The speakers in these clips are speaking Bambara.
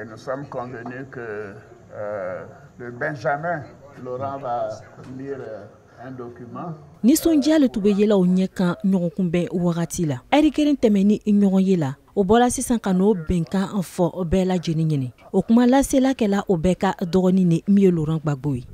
Et nous sommes convenus que le Benjamin Laurent va lire un document. Nisɔndiya le tun bɛ yɛlɛw ɲɛ kan ɲɔgɔnkunbɛn wagati la. Ɛri kelen tɛmɛ ni ɲɔgɔn ye la, o bɔra sisan ka n'o bɛnkan fɔ bɛɛ lajɛlen ɲini. O kuma lasela kɛla o bɛɛ ka dɔgɔnin ni min ye Laurent Gbagbo ye.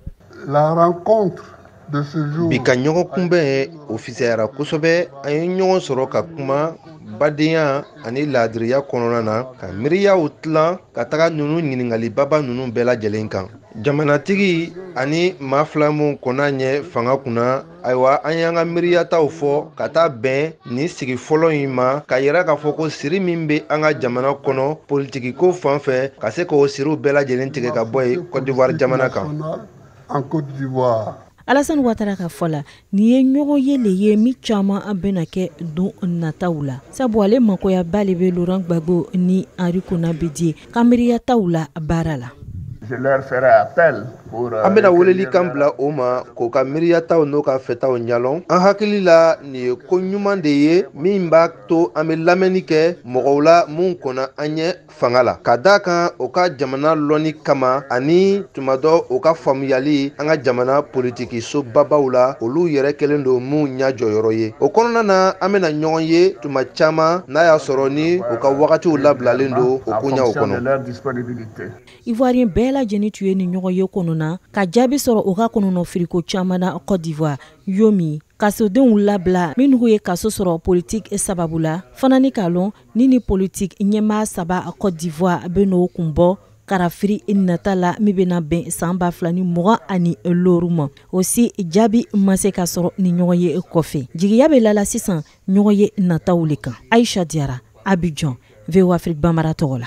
La rencontre de ce jour. Bi ka ɲɔgɔn kunbɛn, o fisayara kosɛbɛ. An ye ɲɔgɔn sɔrɔ ka kuma badenya ani laadiriya kɔnɔna na, ka miiriyaw tilan ka taga ninnu ɲininkalibaba ninnu bɛɛ lajɛlen kan, jamanatigi ani maa fila mun kɔnna ɲɛ fanga kunna. Ayiwa, an y'an ka miiriyataw fɔ ka taa bɛn nin sigi fɔlɔ in ma, ka yira k'a fɔ ko siri min bɛ an ka jamana kɔnɔ politikiko fan fɛ, ka se k'o siriw bɛɛ lajɛlen tigɛ ka bɔ yen Côte d'Ivoire jamana kan. En Côte d'Ivoire. Alassane Ouattara ka fɔ la, nin ye ɲɔgɔn ye le ye min caman an bɛna kɛ don nataw la, sabu ale makoyaba le bɛ Laurent Gbagbo ni Henri Konan Bédié ka miiriyataw la baara la. Je leur ferai appel pour An bɛna weleli kan bila o ma k'o ka miiriyataw n'o ka fɛtaw ɲalɔn. An hakili la, nin ye ko ɲuman de ye min b'a to an bɛ lamɛnni kɛ mɔgɔw la mun kɔnna an ɲɛ fanga la, ka da kan o ka jamana lɔnni kama, ani tuma dɔ o ka faamuyali an ka jamana politiki sobabaw la, olu yɛrɛ kɛlen don mun ɲɛ jɔyɔrɔ ye. O kɔnɔna na, an bɛna ɲɔgɔn ye tuma caman, n'a y'a sɔrɔ ni u ka wagatiw labilalen don o en koɲaw fonction de kɔnɔ. leur disponibilité. Ivoirien bɛɛ lajɛlen tun ye nin ɲɔgɔn ye kɔnɔna ka jaabi sɔrɔ u ka kɔnɔnɔ firiko caman na Côte d'Ivoire yomi kasodenw labila minnu ye kaso sɔrɔ politiki sababu la fana, ni k'a lɔn ni politiki ɲɛmaa saba Côte d'Ivoire bɛ n'o kun bɔ karafiri nata la min bɛna bɛn san 2025 ma. O si jaabi ma se ka sɔrɔ ni ɲɔgɔn ye kɔfɛ. Jigiya bɛ lala sisan ɲɔgɔn ye nataw le kan. Aisha Diara, Abidjan, VOA Afrique Bambara tɔgɔ la.